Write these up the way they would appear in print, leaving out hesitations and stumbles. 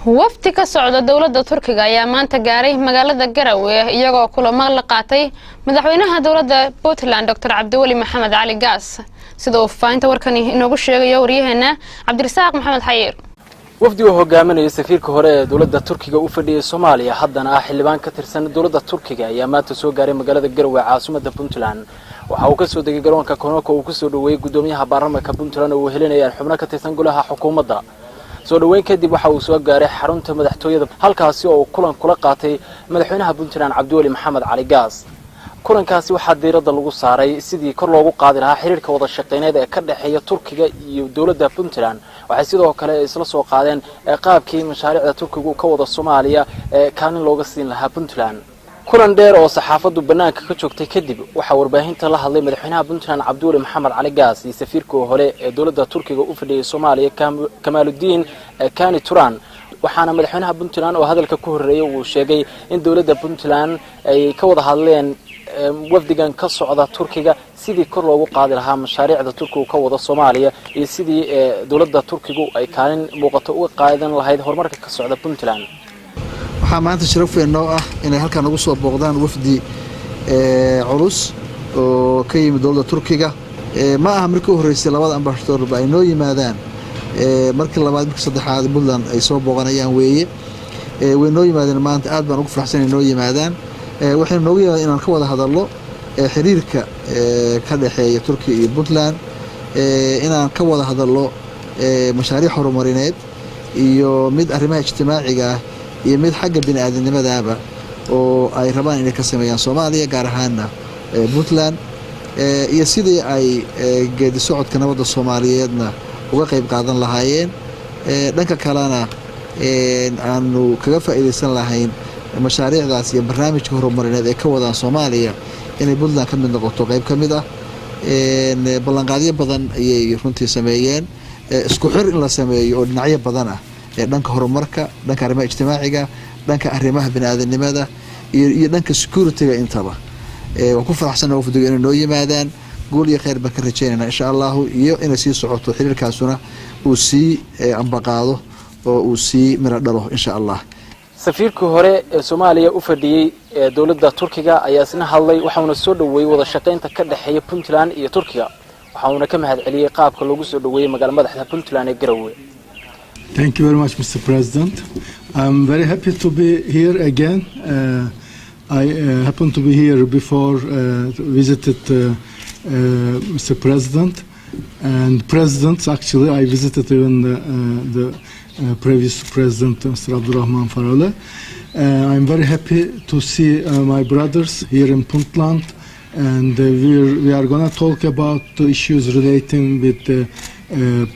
Wafdi ka socda dowladda Turkiga ayaa maanta gaaray magaalada Garowe, iyagoo kulamo la qaatay madaxweynaha dowladda Puntland, Doctor Cabdiweli Maxamed Cali Gaas, sida uu faafahinta warkani inoogu sheegayo waryaheena Cabdirasaaq Maxamed Xayiir. Wafdi uu hogaaminayay safiirka hore ee dowladda Turkiga u fadhiyay Soomaaliya, haddana ah xildhibaan ka tirsan dowladda Turkiga, ayaa maanta soo gaaray magaalada Garowe, caasimadda Puntland. Waxa uu kasoo degay garoonka Konoko uu kusoo dhaweeyey guddoomiyaha baarlamaanka Puntland oo uu helinayaan xubno ka tirsan golaha xukuumadda. Soo dhaweyn kadib, waxa uu soo gaaray xarunta madaxtooyada, halkaasi oo uu kulan kula qaatay madaxweynaha Puntland, Cabdiweli Maxamed Cali Gaas. Kulankaasi waxaa diiradda lagu saaray sidii kor loogu qaadi lahaa xiriirka wada shaqeyneed ee ka dhexeeya Turkiga iyo dowladda Puntland. Waxay sidoo kale isla soo qaadeen qaabkii mashaariicda Turkigu ka wada Soomaaliya ee kaalin looga siin lahaa Puntland. Kulan dheer oo saxaafaddu bannaanka ka joogtay kadib, waxaa warbaahinta la hadlay madaxweynaha Puntland, Cabdiweli Maxamed Cali Gaas, iyo safiirka hore ee dowladda Turkiga u fadhiyay Soomaaliya, Kamaaludiin Kani Turan. Waxaana madaxweynaha Puntland oo hadalka ku horreeyay uu sheegay in dowladda Puntland ay ka wada hadleen wafdigan ka socda Turkiga sidii kor loogu qaadi lahaa mashaariicda Turkigu ka wada Soomaaliya iyo sidii dowladda Turkigu ay kaalin muuqato uga qaadan lahayd horumarka ka socda Puntland. Waxaa maanta sharaf weyn noo ah inay halkan nagu soo booqdaan wafdi culus oo ka yimid dowladda Turkiga. Ma aha markii u horreysay labada ambasadorba ay noo yimaadaan. Markii labaad, markii saddexaad Puntland ay soo booqanayaan weeye. Way noo yimaadeen maanta, aad baan ugu faraxsan inay noo yimaadaan. Waxayna noogu yimaadeen inaan ka wada hadallo xiriirka ka dhexeeya Turkiya iyo Puntland, inaan ka wada hadallo mashaariic horumarineed iyo mid arrimaha ijtimaaciga ah iyo mid xagga bini aadamnimadaaba oo ay rabaan inay ka sameeyaan Soomaaliya, gaar ahaana Puntland, iyo sidii ay geedi socodka nabadda Soomaaliyeedna uga qayb qaadan lahaayeen, dhanka kalena aanu kaga faa'iidaysan lahayn mashaariicdaas iyo barnaamijka horumarineed ee ka wadaan Soomaaliya inay Puntland ka mid noqoto qayb ka mid ah. Ballanqaadyo badan ayay runtii sameeyeen, isku xir in la sameeyo oo dhinacyo badan ah, ee dhanka horumarka, dhanka arrimaha ijtimaaciga, dhanka arrimaha bini-aadanimada iyo dhanka security-ga intaba. Waan ku faraxsana wafdigu inay noo yimaadaan. Guul iyo kheyr baan ka rajeynayna, insha Allahu, iyo inay sii socoto xiriirkaasuna uu sii ambaqaado oo uu sii miro dhalo, insha Allah. Safiirkii hore ee Soomaaliya u fadhiyey ee dowladda Turkiga ayaa isna hadlay, waxauna soo dhoweeyey wada shaqaynta ka dhexeeya Puntland iyo Turkiga, waxauna ka mahad celiyey qaabka loogu soo dhoweeyey magaala madaxda Puntland ee Garowe. Thank you very much, Mr. President. I'm very happy to be here again. I happened to be here before, visited Mr. President and presidents. Actually, I visited even the previous president, Mr. Abdurrahman Farole. I'm very happy to see my brothers here in Puntland, and we are going to talk about the issues relating with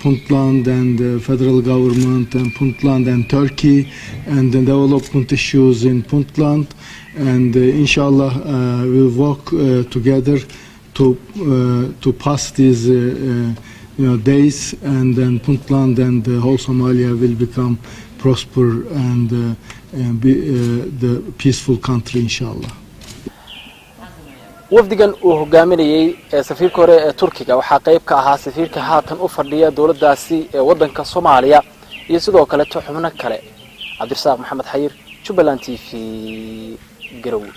Puntland and the federal government and Puntland and Turkey and the development issues in Puntland. And inshallah, we'll work together to pass these days, and then Puntland and the whole Somalia will become prosper and be the peaceful country, inshallah. Wafdigan uu hogaaminayey ee safiirka hore ee Turkiga waxaa qayb ka ahaa safiirka haatan u fadhiya dowladdaasi ee waddanka Soomaaliya iyo sidoo kaleto xubno kale. Cabdirasaaq Maxamed Xayir, Jubbaland TV, Garowe.